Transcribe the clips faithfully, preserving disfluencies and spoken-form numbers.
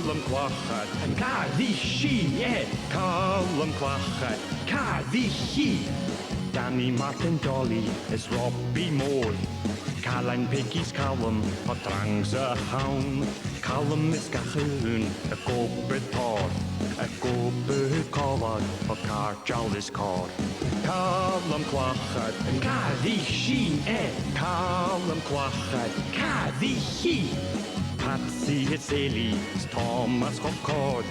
Calum Clachair, an càit a bheil sinn, eh? Calum Clachair, càit a bheil sinn? Danny, Martin, Dolly is Robbie Moore. Cailean, Peigi is Calum, tha trangsa a th' ann. Calum is gach aon ag obair tòrr, ag obair còmhla, tha càirdeas is còir. Calum Clachair, an càit a bheil sinn, eh? Calum Clachair, càit a bheil sinn? Patsy is Eilidh is Tòmas cho còir,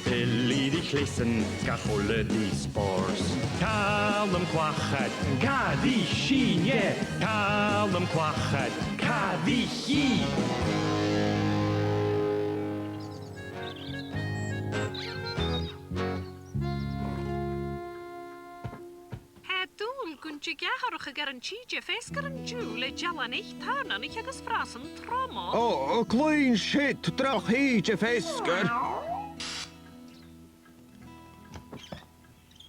filleadh ri chleasan, gach uile ri spòrs. Calum Clachair, an càit a bheil sinn, eh? Calum Clachair, càit a bheil sinn? Tha dùil gun tig atharrachadh air an tìde feasgar an-diugh le dealan eich tàirneanaich agus frasan troma. Ò, ò, cluinn siud, droch thìde feasgar.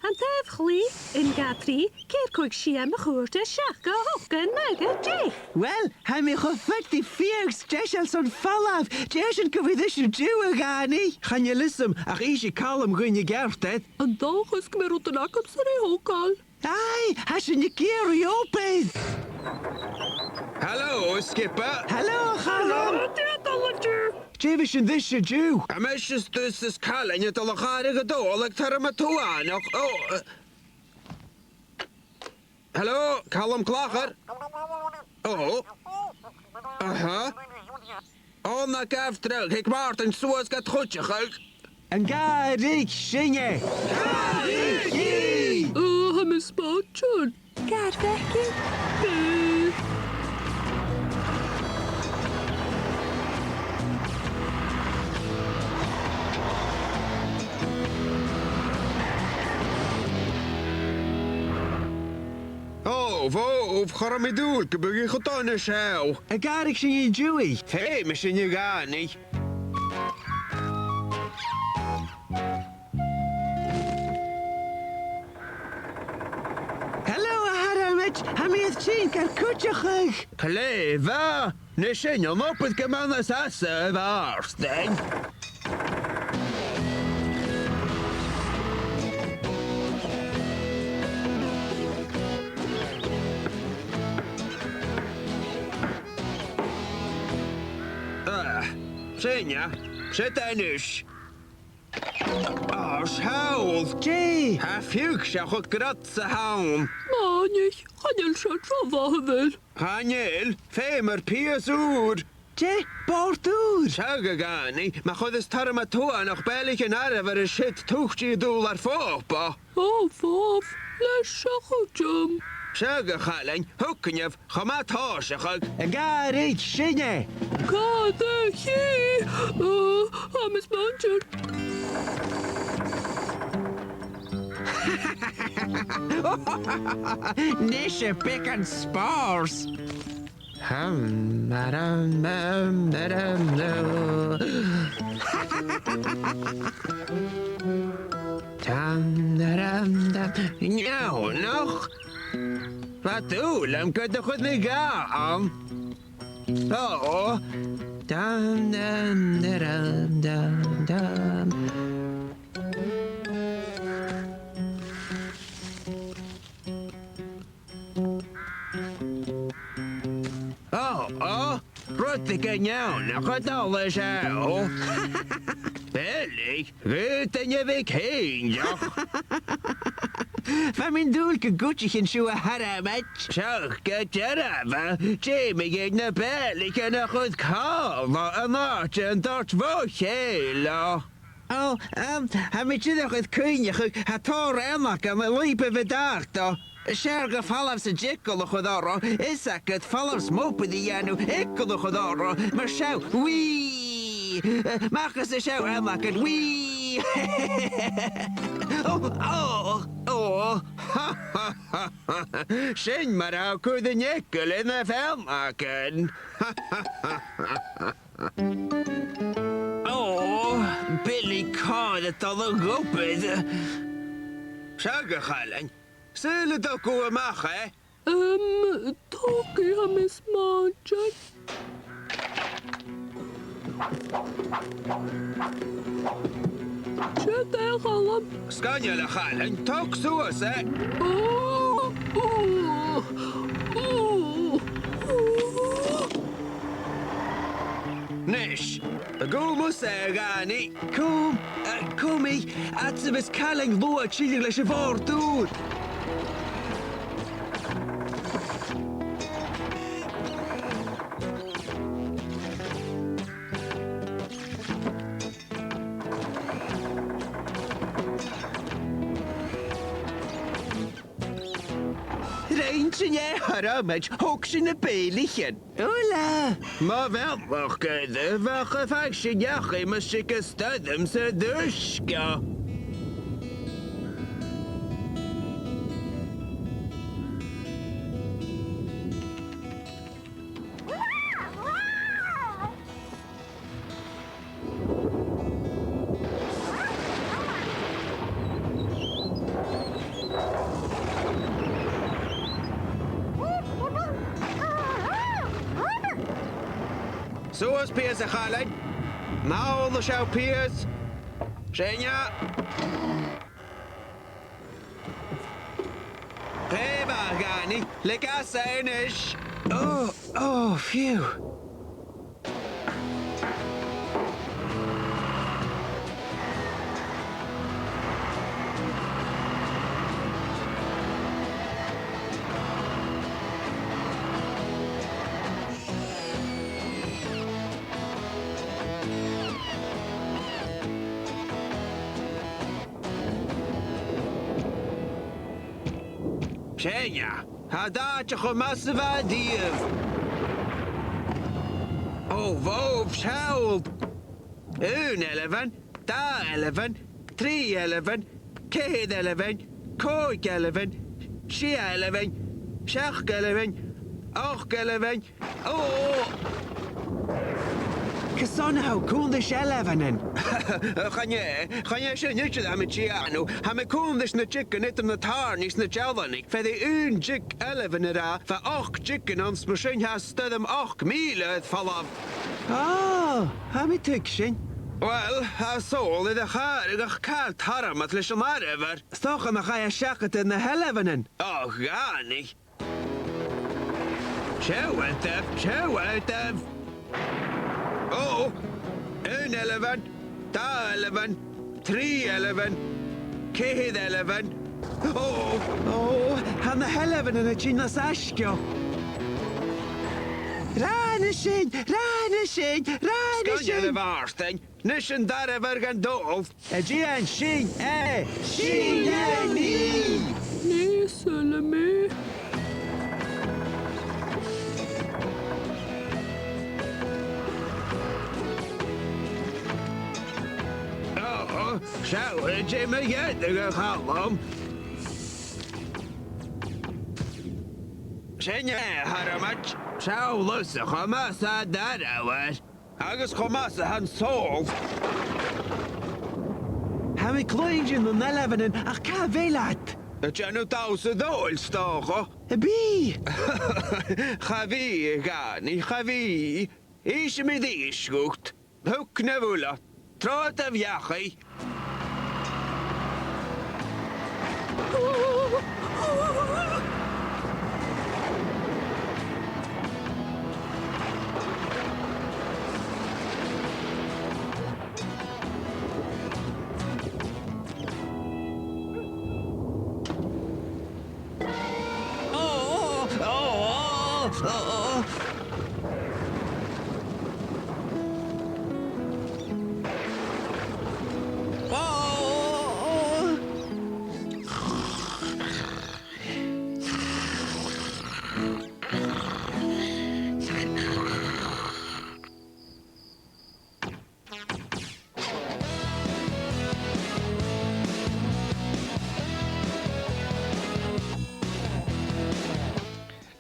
An taobh chlì, aon, dhà, trì, ceithir, còig, sia, a' chuairt, seachd, a h-ochd, a naoi, a deich. Uill, tha mi cho fada ri fiadh 's deiseil son falbh. Dè tha sinn gu bhith ris an-diugh, a Dhanaidh? Chan eil fhios agam, ach innsidh Calum dhuinn a dh'fhaodadh. An dòchas gum bi rudan agamsa ri thogail. Aidh, tha sinn ag iarraidh obair. Halò, a Sgioba. Halò, a Chaluim. Halò, dè tha dol an-diugh? Dè bhios sinn ris an-diugh? Tha mise is tusa is Cailean a' dol a chàradh an dòil aig Tormod Tuathanach. Ò, eh. Halò, Calum Clachair. Ò. Aha. Ò, na gabh dragh, thig Màrtainn suas gad chuideachadh. An gàrraidh sin e? Gàrraidh i! Ò, tha mi a' smaoineachadh. Gàrraidh i. Ò, bhò, cha robh mi an dùil gum biodh i cho dona seo. An gàrraidh sinn an-diugh i? Feumaidh sinn, a Dhanaidh. Halò, a Thormoid, tha mi air tighinn gad chuideachadh. Glè mhath, nise, an obair gu math nas fhasa, a Mhàrtainn. Ah, sin e, siud e a-nis. Ò, seall! Dè? Tha fiodh seachad grad sa th' ann. Màireach, chan eil sin tro mhath, a bheil? Chan eil, feumar pìos ùr. Dè? Bòrd ùr? Seadh, a Dhanaidh, ma chuireas Tormod Tuathanach bealaichean arbhair an siud, tuitidh an dùbhlan air fòb. Ò, fòb, leis a' chuideam. Seadh, a Chailein, thugainnibh, cho math tòiseachadh. An gàrraidh sin e? Gàrraidh i! Ò, tha mi a' smaoineachadh. Nise, beagan spòrs. Hum, maram, mum, maram, no. Tam, daram, dam. Neònach. Bha dùil agam gun do chuir mi dhà ann. Ò. Dam, dam, daram, dam, dam. Ò, ò, rudeigin neònach a' dol an seo. Beilg, dh'fhaodainn a bhith cinnteach. Bha mi an dùil gun cuidich sibh, a Thormoid. Seadh, gu dearbha, dè mu dheidhinn na beilghean a chur còmhla an àite an toirt bho chèile? Ò, um, tha mi dìreach air cuimhneachadh, tha tòrr eanchainn a' lùbadh a' dol. 'S fheàrr dhomh falbh 's an t-eagal a chur orra, 's agad falbh 's m' obair a dhèanamh, eagal a chur orra, mar seo, whee! Eh, a-mach às an seo, eanchainn, whee! Ò, ò, ò! Sin mar a tha cur an eagail air na feannagan. Ò, beilg còir a' dol a dh'obair. Seadh, a Chailein, saoil an tog thu a-mach e? Um, tog i, tha mi a' smaoineachadh. Calum. Sgoinneil, a Chaluim, tog suas e. Ò, ò, ò, ò. Nis, a' gabhail mus e, a Dhànaidh. Cùm, eh, cumaidh, fhad 's a bhios Cailean luath a' tilleadh leis a' bhòrd ùr. Rinn sinn e, a Thormoid, thog sinn na bèilichean. Hola! Mo mhealachd, a Dhùghaill, bha e cho faisg air dhachaigh mus tigeadh stoirm san t-uisge. Suas pìos, a Chaluim. Mall an seo pìos. Sin e. Glè mhath, a Dhànaidh. Leig às a-nis. Ò, ò, fiù. Sin e, tha an t-àite cho math 's a bha e riamh. Ò, bhobh, seall! Aon ailbhean, dà ailbhean, trì ailbhean, ceithir ailbhean, còig ailbhean, sia ailbhean, seachd ailbhean, ochd ailbhean, Ò! Carson a tha thu a' cunntais ailbheanan? Chan e, chan e sin idir a tha mi a' dèanamh. Tha mi a' cunntais na diogan eadar na tàirneanaich 's na dealanaich. Bheir e aon diog ailbhean a ràdh, bha ochd diogan ann, 's mar sin tha stoirm ochd mìle air falbh. Ò, tha mi a' tuigsinn. Uill, tha Sabhal air a chàradh ach càit an tàrr e leis an arbhar? 'S dòcha nach fhaigh e seachad air na h-ailbheanan. Ò, a Dhànaidh. Seall air taobh, seall air taobh. Ò, aon ailbhean, dà ailbhean, trì ailbhean, ceithir ailbhean. Ò, ò, tha na h-ailbheanan a' tighinn nas fhaisge. Rànaigh sinn, rànaigh sinn, rànaigh sinn. Sgoinneil, a Mhàrtainn. Nis an dàrna fear dhan t-sabhal. A' dèanamh sin e! Sin e, nì! Nì, saoilidh mi. Ò, ò, seall, dè mu dheidhinn, a Chaluim. Sin e, a Thormoid. Seall thusa, cho math 's a tha an dàrna fear. Agus cho math 's a tha an sabhal. Tha mi a' cluinntinn nan ailbheanan, ach càit a bheil iad? A' dèanamh dannsa dol, 's dòcha. A bheil? Cha bhi, a Dhànaidh, cha bhi. Innsidh mi a-rithist dhut. Thug na bhuille. Trobhad dhachaigh.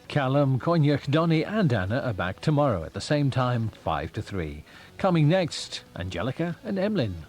Calum, Coinneach, Donnie and Anna are back tomorrow at the same time, five to three. Coming next, Angelica and Emlyn.